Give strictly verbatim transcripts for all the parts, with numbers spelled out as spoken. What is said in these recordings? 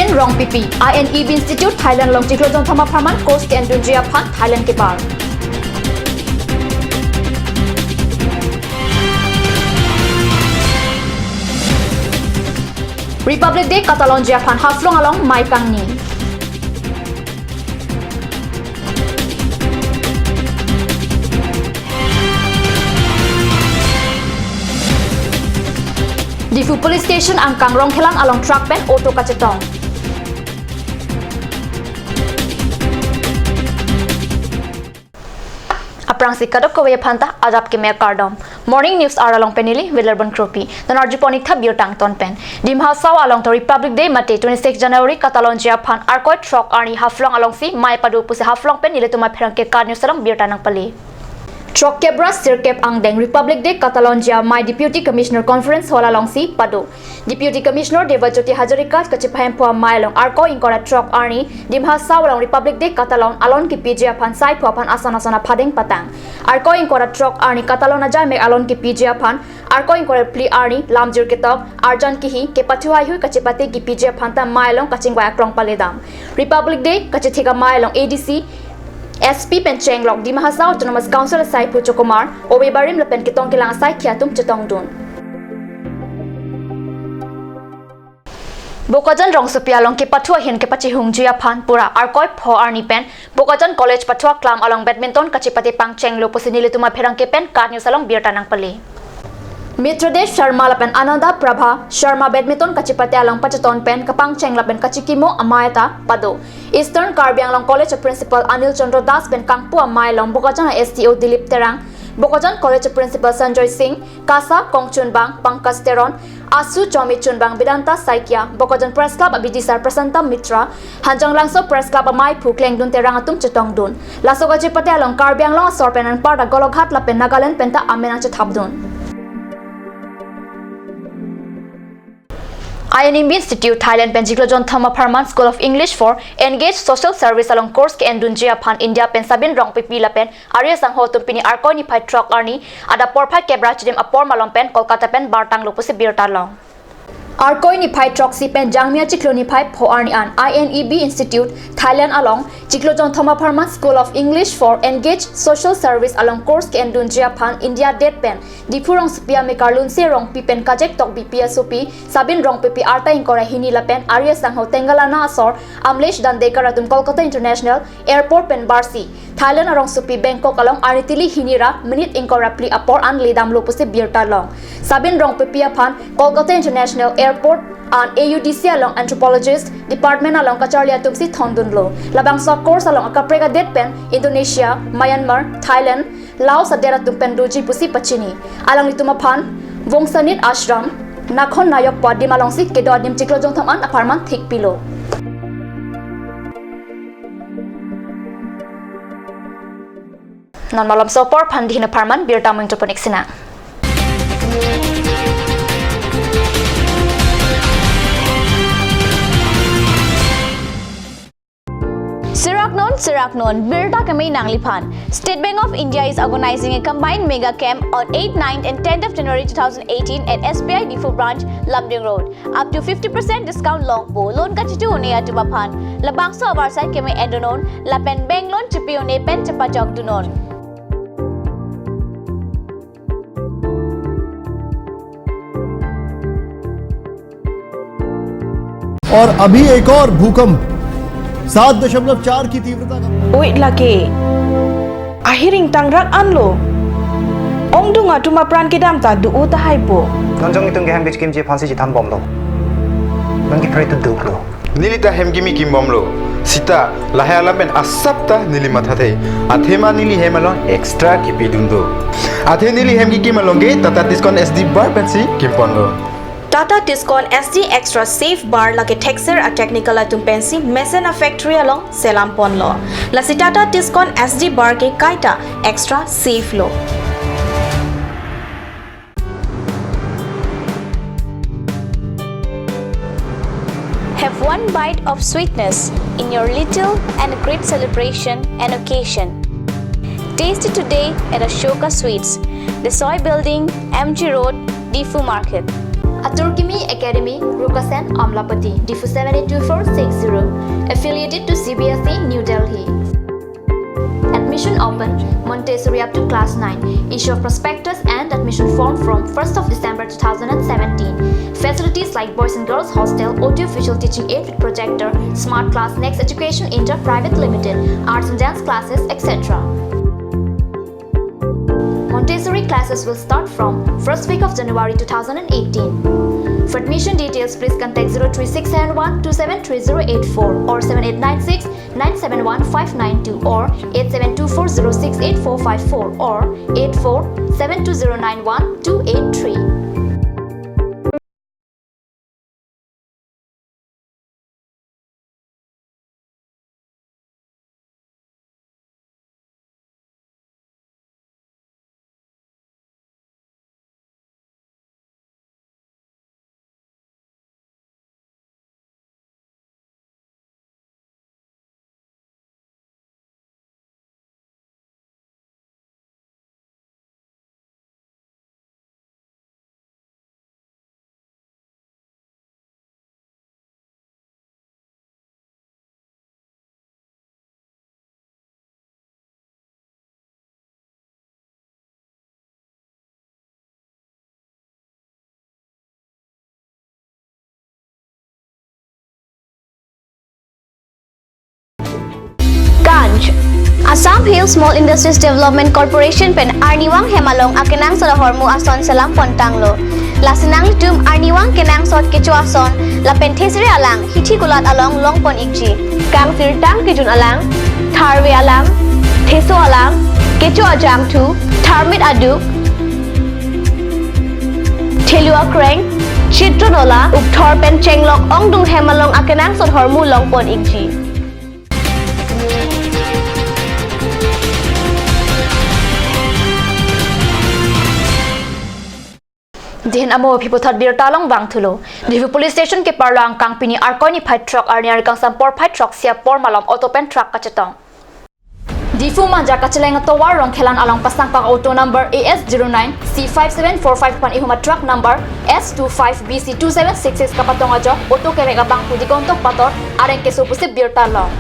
Rongpipi, I N E B Institute Thailand along chiklo jonthom apharman course ke-endunji aphan Thailand kebar. Republic Day katalonji aphan Haflong along mei kangni. Diphu Police Station angkang Rongkhelan along truck pen auto kachetong. Aphrangsi kadokave aphanta adap keme kardom. Morning News Hour along pen neli Wilarbon Kropi. Non arjupon ik tha birta angton pen. Dima Hasao along to Republic Day mate twenty-six January katalonji aphan Arkoi throk arni Haflong alongsi mei pado pusi Haflong pen nelitum apherangke KAT News along birta nangpale. Throkkep ra sirkep angdeng Republic Day katalonji amei Deputy Commissioner Conference Hall alongsi pado. Deputy Commissioner Debajyoti Hazarika kachepahemphu amei along Arkoi ingkoi ra throk arni Dima Hasao along Republic Day katalon alon kepiji aphan saiphu aphan ason ason aphadeng patang. Arkoi ingkoi ra throk arni katalon ajai mek alon kepiji aphan Arkoi ingkoi ra phli arni lamjir ketok arjan kihi kepathu haihui kachepate kepiji aphanta mei along kachingvai akrong paledam. Republic Day kachethik amei along A D C, S P pen chenglok Dima Hasao Autonomous Council asaiphu chokomar, ove barim lapen ketong kelang asaikhi atum chetongdun. Bokajan rongsopi along kepathu ahin kepachihungji aphan pura Arkoi pho arni pen Bokajan College pathu aklam along badminton kachepate pangchenglo pusi nelitum apherangke pen KAT News along birta nangpale. Mitradesh Sharma lapen Ananda Prabha Sharma badminton kachepate along pacheton pen kapangcheng lapen kachikimo amei ta pado. Eastern Karbi Anglong College Principal Anil Chandra Das pen kangpu amei along Bokajan S D O Dilip Terang, Bokajan College Principal Sanjoy Singh, KASA kongchunbang Pankaj Teron, ASU chomi chunbang Vedanta Saikia, Bokajan Press Club abidisar Prasanta Mitra, Hanjanglangso Press Club ameiphu Klengdun Terang atum chetongdun. Laso kachepate along Karbi Anglong asor pen anparta Golaghat lapen Nagaland penta amen nangchethapdun. I N E B Institute Thailand pen chiklo jonthom apharman School of English for Engaged Social Service along course ke-endunji aphan India pen Sabin Rongpipi lapen Arya Sangho atum pini Arkoi niphai throk arni adap porphai kep ra chidim apor malom pen Kolkata pen bartanglo pusi birta long. Arkoi niphai throksi pen Jangmi achiklo niphai pho arni an I N E B Institute Thailand along chiklo jonthom apharman School of English for Engaged Social Service along course ke-endunji aphan India det pen Diphu rongsopi amekar Lunse Rongpi pen Kajek Tokbipi asopi Sabin Rongpipi arta ingkoi ra hini lapen Arya Sangho Tengalana asor Amlesh Dandekar atum Kolkata International Airport pen barsi Thailand arongsopi Bangkok along arni tili hini ra minute ingkoi ra phli apor an ledamlo pusi birta long. Sabin Rongpipi aphan Kolkata International Airport an A U D C along Anthropologist Department along kacharli atumsi thondunlo. Labangso course along akaprek adet pen Indonesia, Myanmar, Thailand, Laos adet atum pen doji pusi pachini. Alanglitum aphan Vongsanit Ashram, Nakhon Nayok pu adim alongsi kedo adim chiklo jongthom an apharman thikpilo. Non malomso apor aphan dihino apharman birta mungtuponik sina. Sirak non, sirak non, birta keme nangliphan. State Bank of India is organizing a combined mega camp on eighth, ninth and tenth of January two thousand eighteen at S B I Diphu branch, Lumding Road. Up to fifty percent discount longpo, loan kachitu un-e atum aphan. Labangso avarsai keme endonon, lapen bank loan chipi un-e pen chepajokdunon. और अभी एक और भूकंप सात दशमलव चार की तीव्रता का। Oi lake. Ahiring tangrak anlo. Ongdung atum apran kedam ta do-o tahai po. Non jong itum ke hem kechikimji aphansi chethan bomlo. Non ke pray to do lo. Neli ta hem kimi kimbomlo. Sita, lahai alam pen asap ta neli mathathe. Athema neli hem along extra kipidun do. Athe neli hem kikim along ke Tata Tiscon S D bar pensi kimponlo. Tata Tiscon S D Extra Safe Bar lake thekser a-technical atum pensi mesen a-factory along selam ponlo. Lasi Tata Tiscon S D bar ke kaita extra safe lo. Have one bite of sweetness in your little and great celebration and occasion. Taste it today at Ashoka Sweets, Desoi Building, M G Road, Diphu Market. Atur Kimi Academy, Rukasen, Amlapatti, Diphu seven eight two four six zero. Affiliated to C B S E, New Delhi. Admission open, Montessori up to class nine. Issue of prospectus and admission form from first of December two thousand and seventeen. Facilities like boys and girls hostel, audio visual teaching aid with projector, smart class, Next Education India Private Limited, arts and dance classes, et cetera. Montessori classes will start from first week of January two thousand and eighteen. For admission details, please contact zero three six seven one two seven three zero eight four or seven eight nine six nine seven one five nine two or eight seven two four zero six eight four five four or eight four seven two zero nine one two eight three. Ganj. Assam Hill Small Industries Development Corporation pen arnivang hem along akenangsot ahormu ason selam pontanglo. Lasi nanglitum arnivang kenangsot kecho ason lapen thesere alang hithi kulat along longpon ikji. Kangsirtang kejun alang, tharve alang, theso alang, kecho ajangthu, tharmit aduk, thelu akreng, chitro nola, ukthor pen chenglok ongdung hem along akenangsot ahormu longpon ikji. Dihin amo aphi puthot birta along vangthulo. Diphu Police Station keparlo angkang pini Arkoi niphai throk arni arni kangsam porphai throksi apor malom auto pen truck kachetong. Diphu Manja kacheleng atovar Rongkhelan along pasangpak auto number A S zero nine C five seven four five pen ihum a truck number S two five B C two seven six six kapatong ajok auto kevek abang pudi kontok pator areng keso pusi birta long.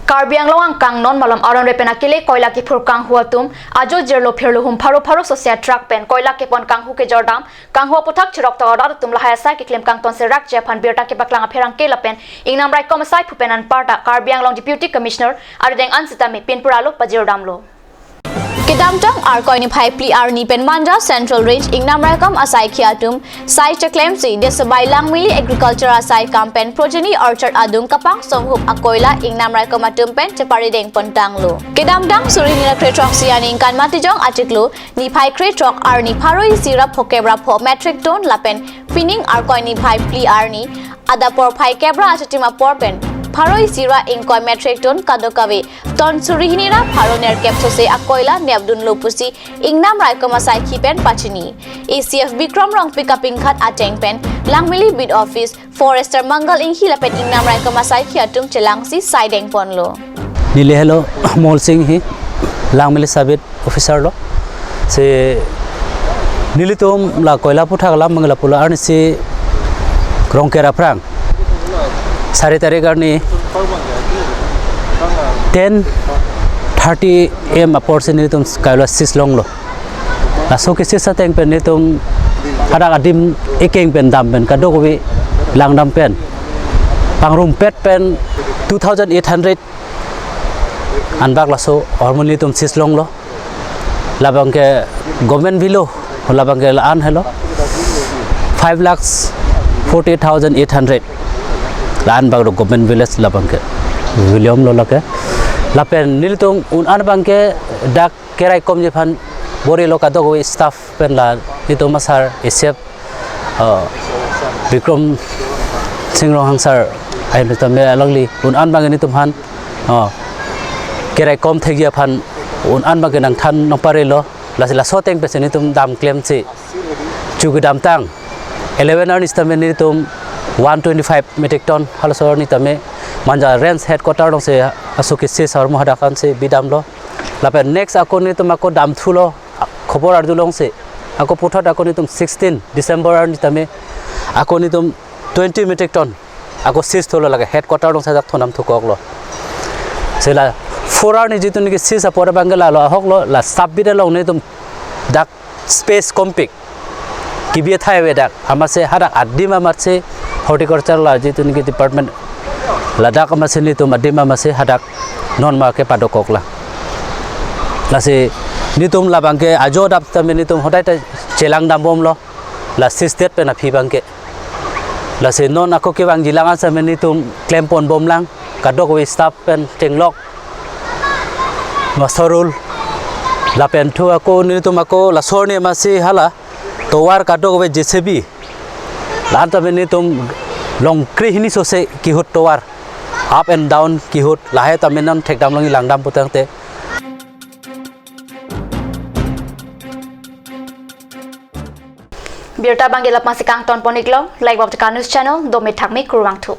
Karbi Anglong angkang non malom aron repen akele koila kephur kanghu atum ajo jirlo phirlo hum pharo pharo sosia truck pen koila kepon kanghu kejordam kanghu aputhak chirok tok arat atum lahai asai keklem kangton serak je aphan birta kepaklang apherangke lapen ingnam raikom asai phupen anparta Karbi Anglong Deputy Commissioner arideng ansitame pinpura lo pajirdamlo. Kedamtang Arkoi niphai phli arni pen Manja Central Range ingnam raikom asaikhi atum sai cheklemsi Desabai Langmili Agriculture asai kam pen Progeny Orchard adung kapang songhup akoila ingnam raikom atum pen cheparideng pontanglo. Kedamtang suri hini ra kre throksi aningkan Matijong achiklo niphai kre throk arni pharo isi ra phokep ra pho metric ton lapen pining Arkoi niphai phli arni adapor phai kep ra achitim apor pen pharo isi ra ingkoi metric ton kadokave ton suri hini ra pharo nerkep sose akoila nepdunlo pusi ingnam raikom asaikhi pen pachini. A C F Bikram Rongpi kapinkhat ateng pen Langmili Beat Office Forester Mangal Inghi lapen ingnam raikom asaikhi atum chelangsi saideng ponlo. Neli helo Molsing Inghi, Langmili Sub Beat Officer lo. Si nelitum la koila aputhak alam mangla pulo arnisi Rongker aphrang sari tarik arni ten thirty A M aporsi nelitum koila seize longlo. Laso ke seize ateng pen nelitum hadak adim ekeng pen dam pen kadokave langdam pen pangrumpet pen two thousand eight hundred anbak laso ahormu nelitum seize longlo. Labang ke government velo, labang ke la-an helo five lakhs forty-eight thousand eight hundred. La-an bak do government village labang ke volume lo lake. Lapen nelitum un-an abang ke dak keraikomji aphan bor-ilo kadokave staff pen la nelitum asar A C F, uh, Bikram Singh Ronghang sir ahin tame alangli un-an abang nelitum aphan, uh, keraikom thekji aphan un-an abang nangthan nangparelo. Lasi laso ateng pensi nelitum dam klemsi chu kedamtang eleven arni sitame nelitum one twenty-five metric ton halaso arni tame Manja Range Headquarter alongsi aso ke seize ahormu hadak ansi bidamlo. Lapen next ako nelitum ako damthulo, khobor arjulongsi Ako puthot ako netum sixteen December arni tame ako netum twenty metric ton ako seize tholo, lake headquarter along sajak thondam thukoklo. Lasi la four arni jitu niki seize apor abangke lalo ahoklo, la sub-beat along netum dak space kompik kibi thai avedak amatsi hadak adim amatsi horticulture la jitu niki department ladak amatsi netum adim amatsi hadak non ma kepadokoklang. Lasi netum labangke ajo adap tame netum hodai ta chelangdambomlo, la state pen aphi abangke. Lasi non ako kevangjilang asame netum klemponbomlang, kadokave staff pen chenglok, master roll, lapen thu ako netum ako laso arni amatsi hala tovar kadokave J C B, la-an tame netum long krehini sose kihut tovar, up and down kihut, lahai tame non thekdamlong, langdam putangte. Birta abangke lapu-ansi kangtonpon-iklo, like Baptika News Channel, dome thakme, kurvangthu.